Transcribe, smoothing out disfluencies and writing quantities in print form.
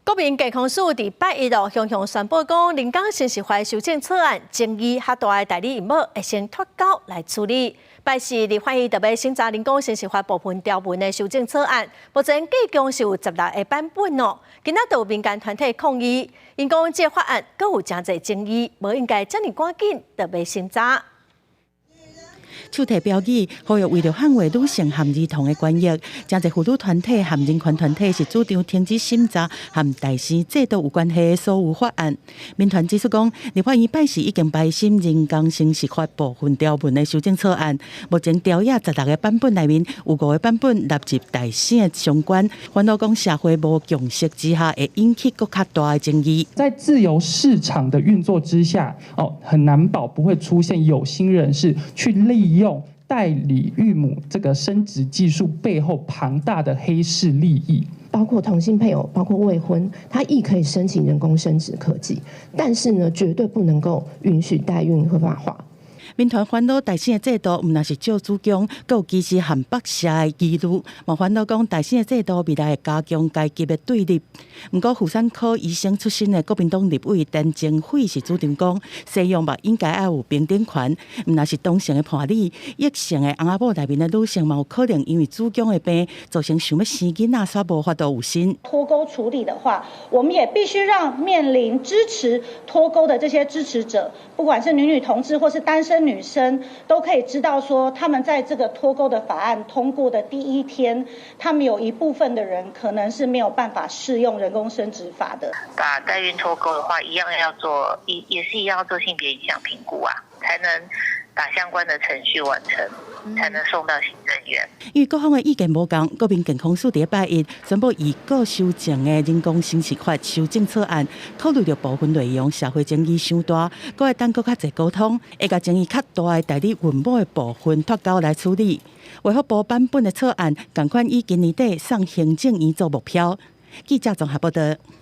國民健康署佇拜一就雄雄宣布講，人工生殖法修正草案爭議較大的代理孕母會先脫鈎來處理。拜四立法院著欲審查人工生殖法部分條文的修正草案，目前計共是有16個版本哦。今仔就有民間團體抗議，𪜶講這個法案閣有誠濟爭議，無應該遮爾趕緊著欲審查。手提標語，呼籲為著捍衛女性和兒童的權益，誠濟婦女團體和人權團體是主張停止審查和代生制度有關係的所有法案。民團指出講，立法院拜四已經排審人工生殖法部分條文的修正草案，目前條約16個版本內面有五個版本納入代生的相關，煩惱講社會無共識之下，會引起閣較大的爭議。在自由市場的運作之下，哦，很難保不會出現有心人士去利用代理孕母這個生殖技術背後龐大的黑市利益。包括同性配偶，包括未婚，他亦可以申請人工生殖科技，但是呢，絕對不能夠允許代孕合法化。民團煩惱代生的制度，毋但是借子宮，閣有歧視和剝削的疑慮。嘛煩惱講代生的制度未來會加強階級的對立。毋過婦產科醫生出身的國民黨立委陳清慧是主張講，西洋嘛應該愛有平等權，毋但是同性的伴侶，異性的翁仔某內面的女性嘛有可能因為子宮的病，造成想欲生囡仔，煞無法度有身。脫鈎處理的話，我們也必須讓面臨支持脫鈎的這些支持者，不管是女女同志或是單身女生，都可以知道說，他們在這個脫鈎的法案通過的第一天，他們有一部分的人可能是沒有辦法適用人工生殖法的。把代孕脫鈎的話，一樣要做，也是一樣要做性別影響評估啊，才能把相關的程序完成，才能送到行政院。因為各方的意見無仝，國民健康署佇拜一宣布已過修正的人工生殖法修正草案，考慮著部分內容社會爭議傷大，閣會等閣較濟溝通，會共爭議較大的代理孕母的部分脫鈎來處理。衛福部版本的草案，仝款以今年底送行政院做目標。記者綜合報道。